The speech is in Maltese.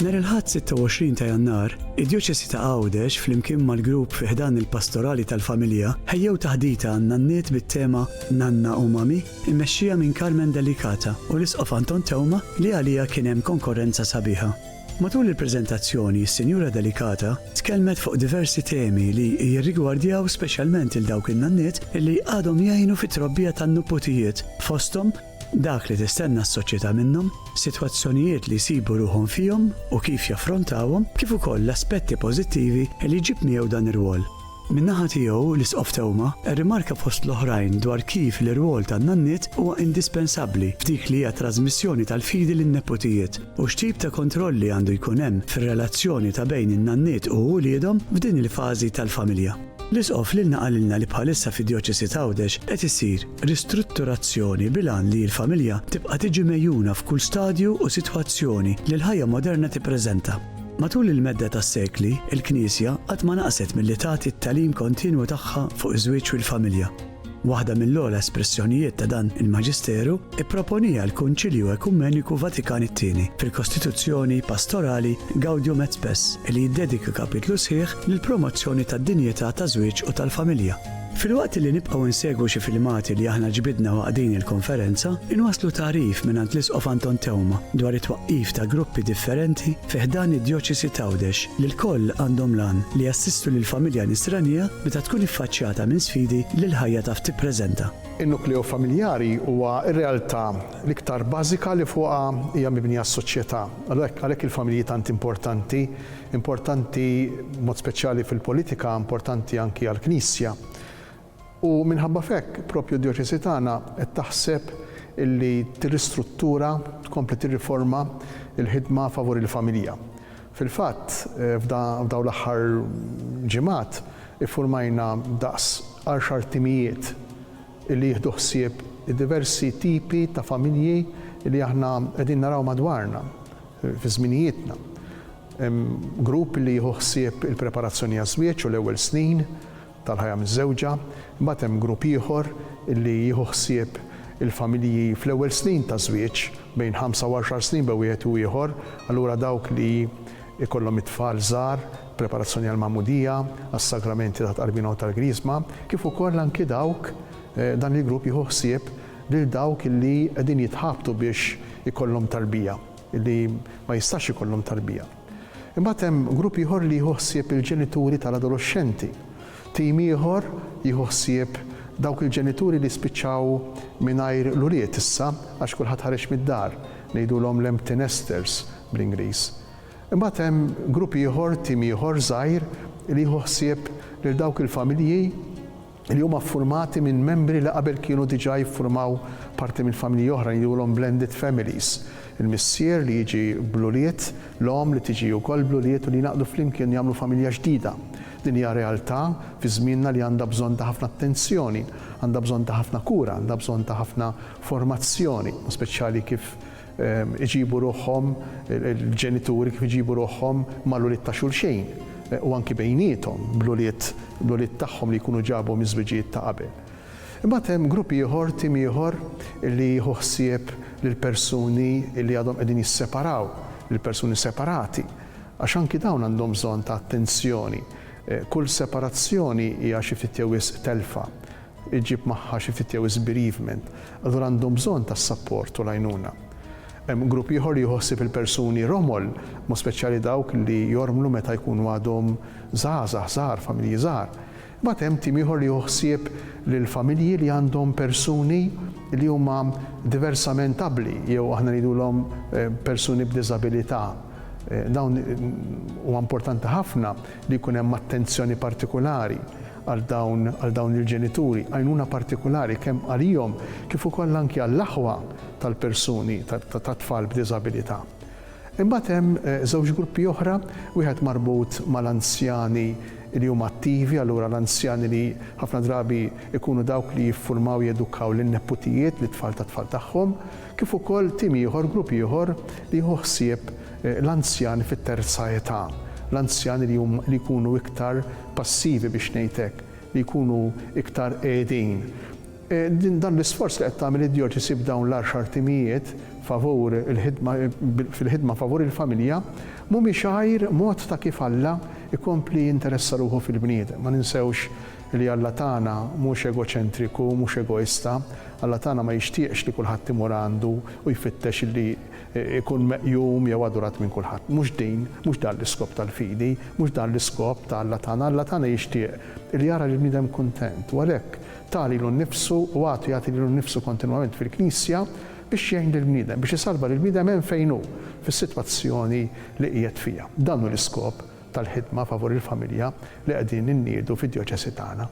Nhar il-Ħadd 26 ta' Jannar, id-Djoċesi ta' Għawdex flimkien mal-grupp fi ħdan il-Pastorali tal-Familja ħejjew taħdita għan-nanniet bit-tema Nanna u Mami immexxija minn Carmen Delicata u l-Isqof Anton Teuma li għaliha kien hemm konkorrenza sabiħa. Matul il-preżentazzjoni s-Sinjura Delicata tkellmet fuq diversi temi li jirrigwardjaw speċjalment 'il dawk in-nanniet li għadhom jgħinu fit-trobbija tan-nuputijiet fosthom Dak li tistenna s-soċjetà minnhom, sitwazzjonijiet li jsibu ruħhom fihom u kif jaffrontawhom, kif ukoll l-aspetti pożittivi li jġib miegħu dan ir-rwol. Min-naħa tiegħu, l-Isqof Teuma rrimarka fost l-oħrajn dwar kif l-irwol tan-nanniet huwa indispensabbli f'dik li hija trażmissjoni tal-fidi lin-neputijiet u x'tip ta' kontrolli għandu jkun hemm fir-relazzjoni ta' bejn in-nanniet u uliedhom f'din il-fażi tal-familja. L-Isqof lilna qalilna li bħalissa fid-Djoċesi t'Għawdex qed isir ristrutturazzjoni bil-għan li l-familja tibqa' tiġi megħjuna f'kull stadju u sitwazzjoni li l-ħajja moderna tippreżenta. Matul il-medda tas-sekli, il-Knisja qatt ma naqset milli tagħti t-tagħlim kontinwu tagħha fuq iż-żwieġ u l-familja. Waħda mill-ogħla espressjonijiet ta' dan il-Maġisteru pproponiha l-Kunċilju Ekumeniku Vatikan it-Tieni fil-Kostituzzjoni Pastorali Gaudium et Spes li jiddedika kapitlu sħiħ lill-promozzjoni tad-dinjità taż-żwieġ u tal-familja. Filwaqt li nibqgħu nsegwu xi filmati li aħna ġbidna waqt din il-konferenza, inwasslu tagħrif mingħand l-Isqof Anton Teuma dwar it-twaqqif ta' gruppi differenti fi ħdan id-Djoċesi t'Għawdex li lkoll għandhom l-għan li jassistu lill-familja Nisranija meta tkun iffaċċjata minn sfidi li l-ħajja taf tippreżenta. In-nukleu familjari huwa r-realtà l-iktar bażika li fuqha hija mibnija s-soċjetà. Għalhekk il-familji tant importanti Importanti b'mod speċjali fil-politika, importanti anki għall-Knisja. U minħabba f'hekk, propju d-djoċesi tagħna qed taħseb illi tirristruttura, tkompli tirriforma l-ħidma favur il-familja. Fil-fatt, f'dawn l-aħħar ġimgħat iffurmajna daqs għaxar timijiet illi jieħdu ħsieb id-diversi tipi ta' familji li aħna qegħdin naraw madwarna fi żminijietna. Hemm grupp li jieħu ħsieb il-preparazzjoni għaż-żwieġ u l-ewwel snin tal-ħajja miżżewġa. Imbagħad hemm grupp ieħor li jieħu ħsieb il-familji fl-ewwel snin taż-żwieġ, bejn ħamsa u għaxar snin bejn wieħed u ieħor, allura dawk li jkollhom it-tfal żgħar, preparazzjoni għall-magħmudija, għas-sagramenti tat-tqarbina u tal-griżma, kif ukoll anki dawk, dan il-grupp jieħu ħsieb lil dawk li qegħdin jitħabtu biex ikollhom tarbija. li ma jistax ikollhom tarbija. Imbagħad hemm grupp ieħor li jieħu ħsieb il-ġenituri tal-adoloxxenti. Tim ieħor jieħu ħsieb dawk il-ġenituri li spiċċaw mingħajr l-ulied issa għax kulħadd ħareġ mid-dar, ngħidulhom l-empty nesters bl-Ingliż. Imbagħad hemm grupp ieħor, tim ieħor żgħir li jieħu ħsieb lil dawk il-familji li huma ffurmati minn membri li qabel kienu diġà jiffurmaw parti minn familji oħra, ngħidulhom blended families. Il-missier li jiġi bl-ulied, l-omm li tiġi wkoll bl-ulied u li jingħaqdu flimkien u jagħmlu familja ġdida. Din hija realtà fi żmienna li għandha bżonn ta' ħafna attenzjoni, għandha bżonn ta' ħafna kura, għandha bżonn ta' ħafna formazzjoni, u speċjali kif iġibu ruħhom il-ġenituri kif iġibu ruħhom mal-ulied ta' xulxin u anki bejniethom bl-ulied l-ulied tagħhom li jkunu ġabu miż-żwiġijiet ta' qabel. Imbagħad hemm grupp ieħor, tim ieħor li jieħu ħsieb lill-persuni li għadhom qegħdin jisseparaw, lill-persuni separati, għax anki dawn għandhom bżonn ta' attenzjoni. Kull separazzjoni hija xi ftit jew wisq telfa. iġġib magħha xi ftit jew wisq bereavement, allura għandhom bżonn tas-sapport u l-għajnuna. Hemm grupp ieħor li jieħu ħsieb il-persuni romol, b'mod speċjali dawk li jormlu meta jkunu għadhom żgħażagħ, żgħar, familji żgħar. Imbagħad hemm tim ieħor li jieħu ħsieb lill-familji li għandhom persuni li huma diversament abbli jew aħna ngħidulhom persuni b'diżabilità. Dawn huwa importanti ħafna li jkun hemm attenzjoni partikulari għal dawn għal dawn il-ġenituri, għajnuna partikulari kemm għalihom kif ukoll anki għall-aħwa tal-persuni tat-tfal b'diżabilità. Imbagħad hemm żewġ gruppi oħra, wieħed marbut mal-anzjani li huma attivi, allura l-anzjani li ħafna drabi jkunu dawk li jiffurmaw jedukaw lin-neputijiet, lit-tfal tat-tfal tagħhom, kif ukoll tim ieħor, grupp ieħor li jieħu ħsieb l-anzjani fit-terza età, l-anzjani li huma li jkunu iktar passivi biex ngħid hekk, li jkunu iktar qegħdin. Din dan l-isforz li qed tagħmel id-djoċesi b'dawn l-għaxar timijiet favur il-ħidma fil-ħidma favur il-familja mhumiex għajr mod ta' kif Alla jkompli jinteressa ruħu fil-bniedem. Ma ninsewx li Alla tagħna mhux egoċentriku, mhux egoista. Alla tagħna ma jixtieqx li kulħadd imur għandu u jfittex li ikun meqjum jew adurat minn kulħadd. Mhux din, mhux dan l-iskop tal-fidi, mhux dan l-iskop ta' Alla tagħna. Alla tagħna jixtieq li jara lill-bniedem kuntent u għalhekk ta lilu nnifsu u għadu jagħti lilu nnifsu kontinwament fil-Knisja biex jgħin lill-bniedem, biex isalva lill-bniedem hemm fejn hu, fis-sitwazzjoni li qiegħed fiha. Dan hu l-iskop tal-ħidma favur il-familja li qegħdin inniedu fid-djoċesi tagħna.